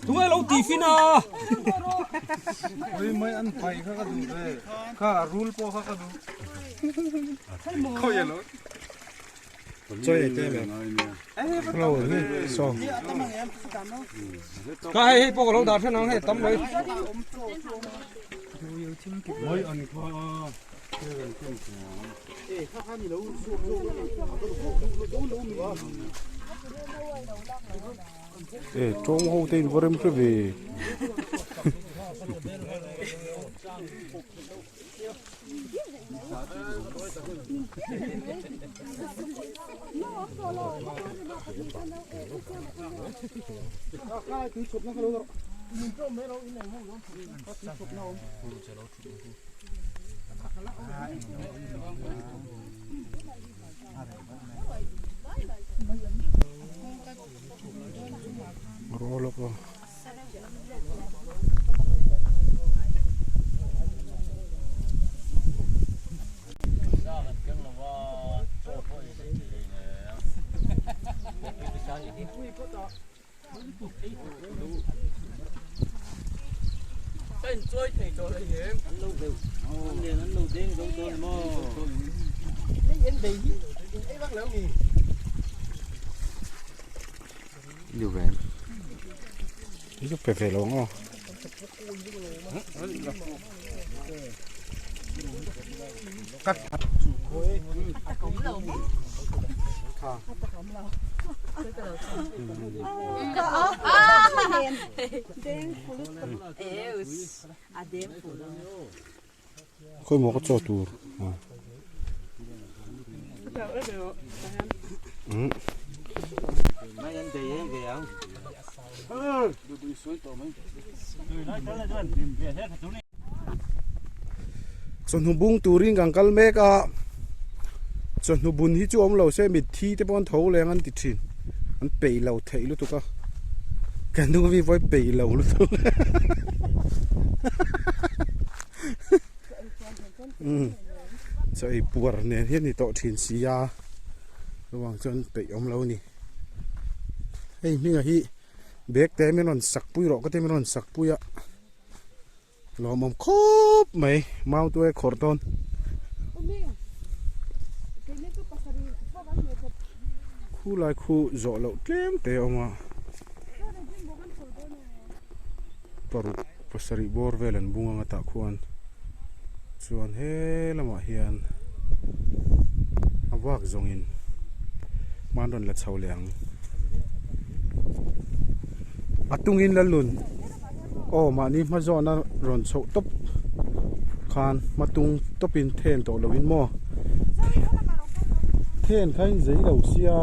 Tunge lo ti fin a. Oi mai an pai kha ka duh ve. Kha rul pawh kha ka duh. Khawi alo. Choi te me. Flower hi so. Ka hei hei pawh ka lo dah then ang hei tam mai. Mai an kha E tawng ho te in va rem hre ve. Rawh lawk aw. Pe ve lo ang aw. Khawi maw ka chaw tur Chawhnu bung turin kan kal mek a chawhnu bun hi chu awm lo se mitthi te pawh an tho leng an ti thin an peih lo theih lutuk a ka nu hi vawi peih lo lutuk umm chaw ei puar nen hian ni tawh thin si a chuvang chuan peih awm lo a ni hei hmingah hi bag te min rawn sak pui rawh ka ti min rawn sak pui a. Lawmawm khawp mai mau tuai khawrh dawn. Khu lai khu zawh loh tlem te a awm a paruk pasarih bawr vel an bung anga tah khuan chuan he lamah hian a vak zawngin hman rawn la chho leh ang a tungin la lun. Aw mahni hma zawhna rawn chhoh tawp khan hma tung tawpin then tawh loin maw then kha in zei lo sia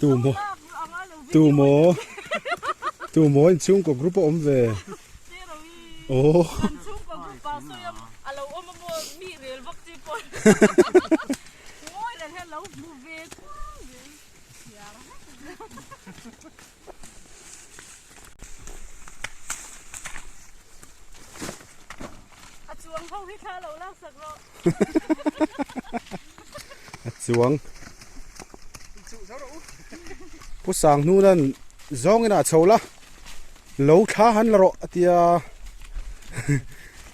Tu maw tu maw tu maw in chhungkaw group a awm ve aw A chuang Pu Sanghnun zawng inah chho la lo thla han la rawh a tia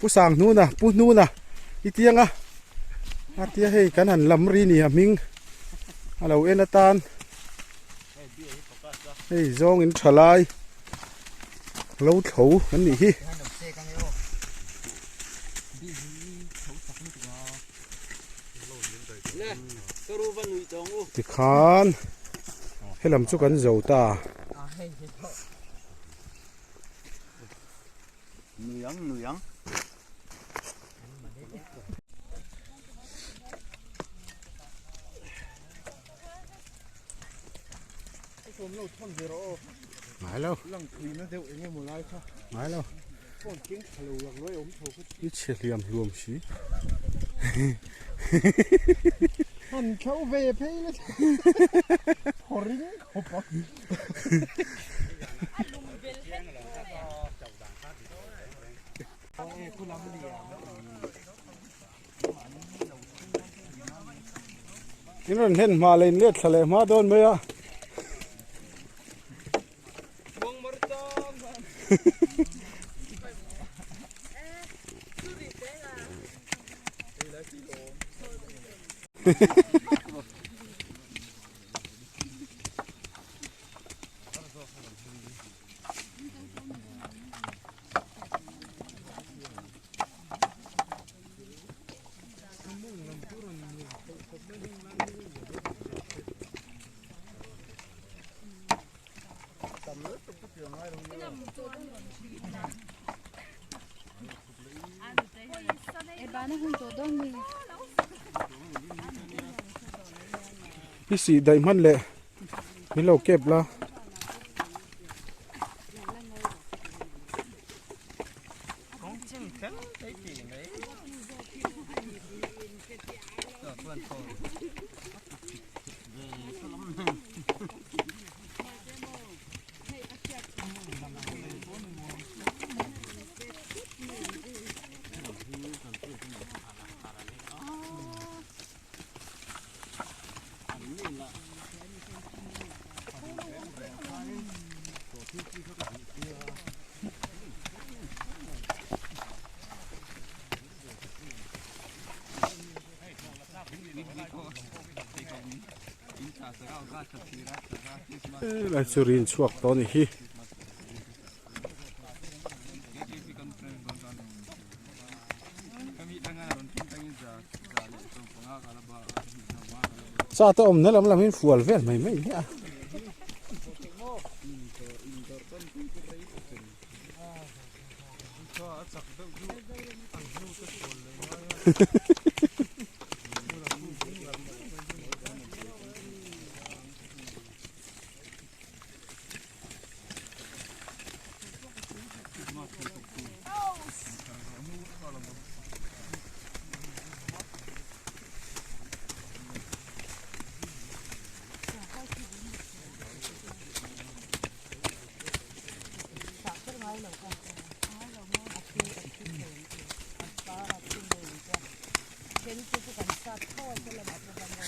Pu Sanghnuna Pu Hnuna i tiang a a tia hei kan han lam ri ni a hming a lo en atan hei zawng in tha lai lo thlo an nih hi. Tikhan helam chu kan zo ta. Ngai lo. Ngai lo. I chhe hliam hluam si. Han thlo ve phei la Phawring khawp a. In rawn hlen hma leh in let thla leh hma dawn mai a. I sih daih hman leh min lo kep la. Helai chu rin chhuak tawh a ni hi. Cha te awmna lam lam in fual vel mai mai nia.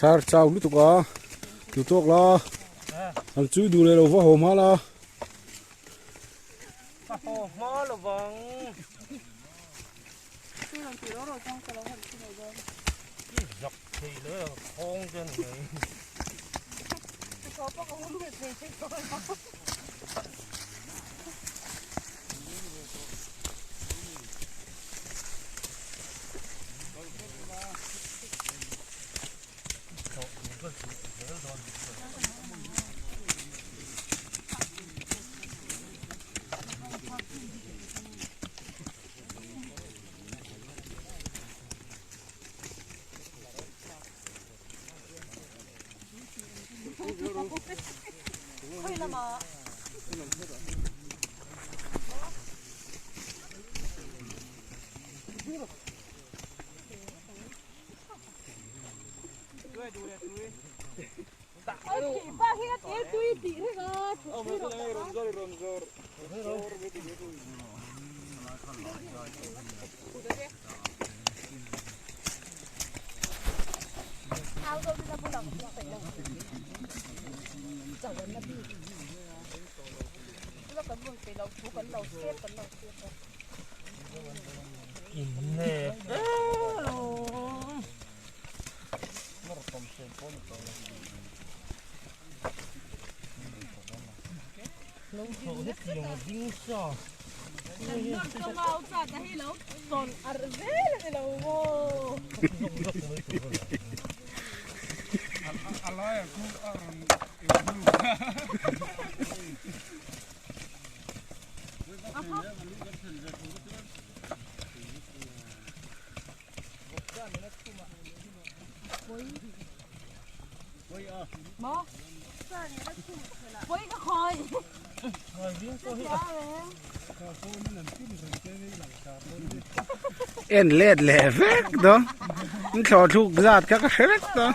Sar chau lutuk a tu tawk la an chui duh leh lo va haw hma la. Ka haw hma lo vang. Zak thei lo a khawng te a ni mai. En let leh vek dawn an thlawh thluk zat kha ka hre vek dawn.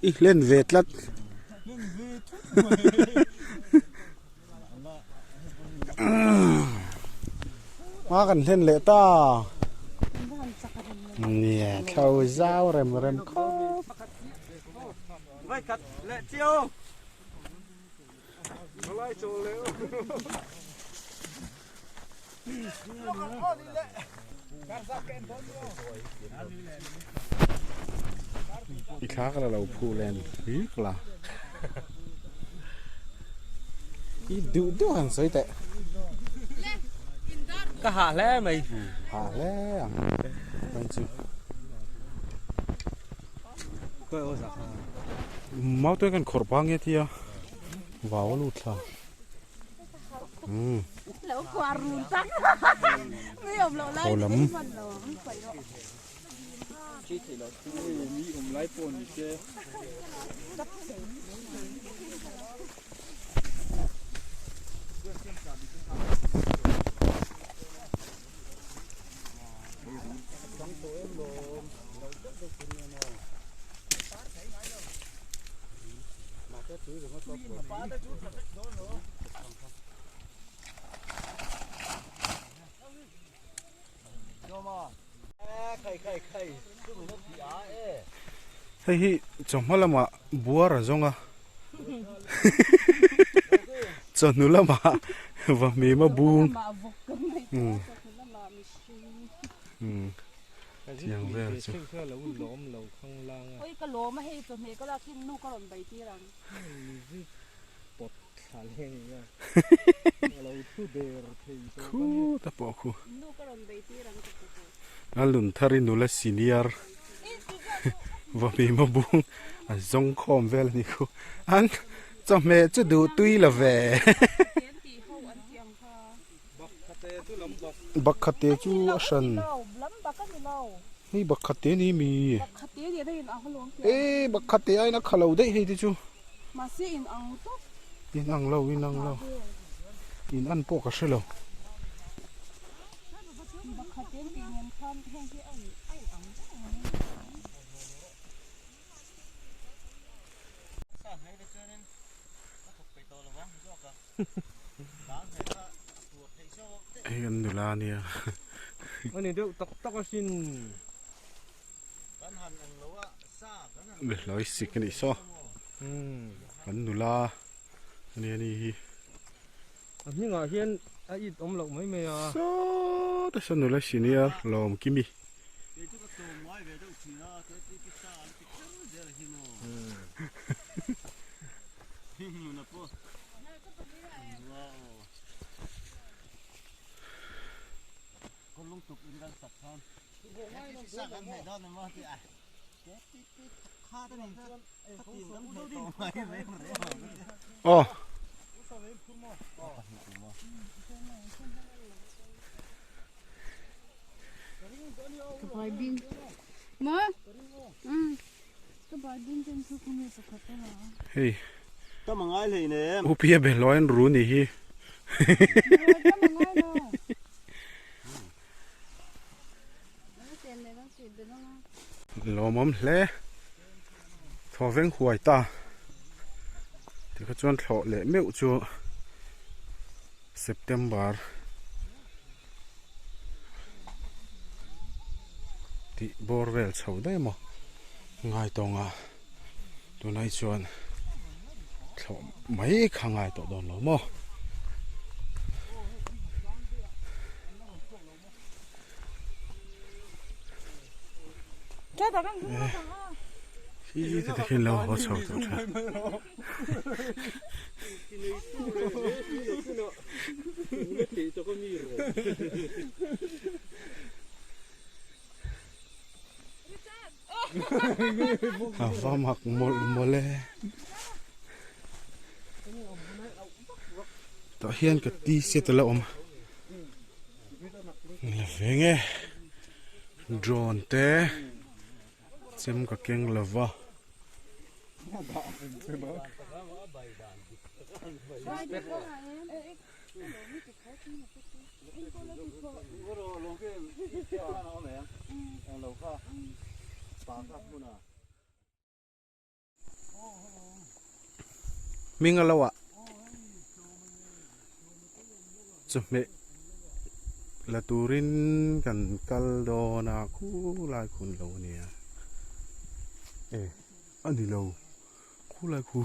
I hlen ve tlat. Hma kan hlen leh ta. Nia thlo zau rem rem khawp. I thla ka la lo phu len rik la. I duh duh han sawi teh. Ka hah hle mai. Hah hle ang. Kan chu. Mau te kan khawrh pang nge tia. Vau a lut thla. Haw lam. Hei hi chawhma lamah buar a zawng a chawhnu lamah vahmim a bung tiang vel chu. Khuta pawh khu a lun thar i nula senior vahmim a bung a zawng khawm vel a ni khu an chawhmeh chu duh tui lo ve. Bakhate chu a hran. Hei bakhate ni mi. E bakhate aiin a kha lo daih hei te chu. In ang lo in ang lo. In an pawh ka hre lo. Hei kan nula ania. Ani deuh tak tak asin. Behlawi sik anih saw. Kan nula ania ni hi. A hmingah hian a it awm loh mai mai a. Saw te saw nula senior lawm kimi. Aw. Hei Upia behlawi an ru ni hi. Lawmawm hle thaw veng huai ta tikha chuan thlawh leh meuh chu September tih bawr vel chho daih maw ngai tawng a tunah chuan thlawh mai kha ngai tawh dawn lo maw. Hi te te khin lo haw chho tawh tha. A va mak mawlh mawlh e. Tah hian ka ti set a la awm. La veng e. Drone te chem ka keng lo va. Hming a lo ah chawhmeh la turin kan kal dawn a khulai khun lo a nia e a ni lo khulai khu.